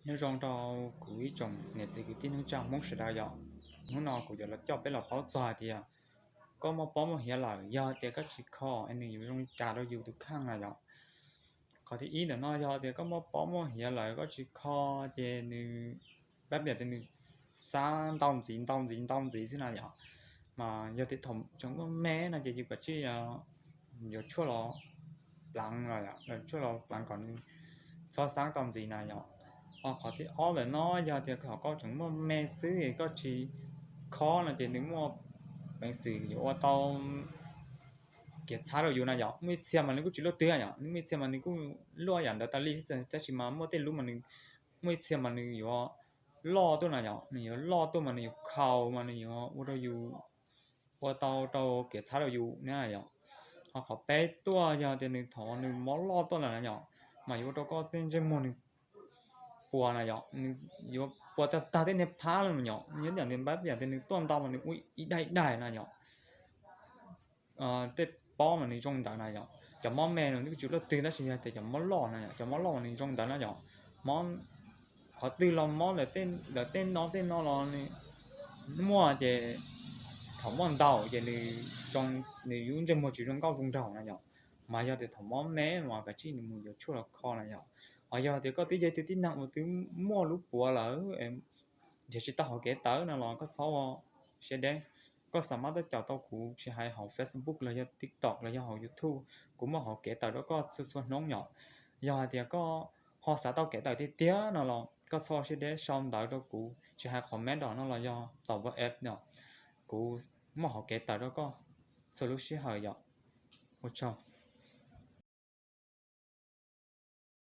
Nyob zoo rau kuv ib tsoom niam txiv kwv tij neej tsa Hmoob sawv daws yom. Hnub no kuv yuav los coj peb los paub txog hais tias koj muaj pob muaj hiav lawm, yog tias koj tsis kho es nws yuav zoo li cas rau yus tus kheej na yom. Qhov thib ib ntawm no yog tias koj muaj pob muaj hiav lawm koj tsis kho, ces nws pab piam tias nws xab ntau ntxiv ntau ntxiv ntau ntxiv xwb na yom. Mas yog tias thaum tseem muaj me no ces yus kav tsij yuav tshuaj los pleev, tshuaj los pleev kom nws txhob xab tau ntxiv na yom. Ho qhov thib ob ntawm no yog tias thaum koj tseem muaj me xwb koj tsis kho no ces nws muaj peev xwm yuav ua tau kev txhab rau yus na yom. Muaj ib txhia mas nws kuj tsis luaj twg yom, nws muaj ib txhia mas nws kuj luaj yam ntawd tas li xwb, tab sis mas muaj tej lub mas nws muaj ib txhia mas nws yuav loj tuaj na yom, nws yuav loj tuaj mas nws yuav khaus mas nws yuav ua rau yus, ua tau rau kev txhab rau yus na yom. Ho qhov peb tuaj yog tias nws thaum nws mob loj tuaj lawm na yom, mas yuav ua rau koj tej ntsej muag nws puas na yom, nws yuav puas tag tag tej niag phab los yom, nws yuav ntam nws pab piam tias nws tuaj ntau mas nws ua ib daim daim na yom. Tej pob mas nws zoo ntawd na yom. Cov mob me los nws kuj tsis luaj twg tab sis yog tias cov mob loj na yom, cov mob loj mas nws zoo ntawd na yom. Mob qhov twg los mob, ntawm tej no tej no los nws muaj ces thaum muaj ntau ces nws, nws yus ntsej muag tsis zoo nkauj zoo nraug na yom. Mas yog tias thaum mob me mas kav tsij nws mus yuav tshuaj los kho na yom. Ho yog tias koj twb yog ib tug tib neeg uas twb muaj lub puav lawm, nrhiav tsis tau hauv kev tawm no los koj txhob ua siab deb. Koj xa mab tab caum tau kuv tsis hais hauv Facebook los yog TikTok los yog hauv YouTube, kuv muaj hauv kev tawm rau koj txhua txhua hnub yom. Yog hais tias koj ho xav tau kev tawm tiag tiag no los koj txhob siab deb sau ntawv rau kuv tsis hais comment no los yog tau WhatsApp no, kuv muaj hauv kev tawm rau koj txhua lub sij hawm yom. Ua tsaug.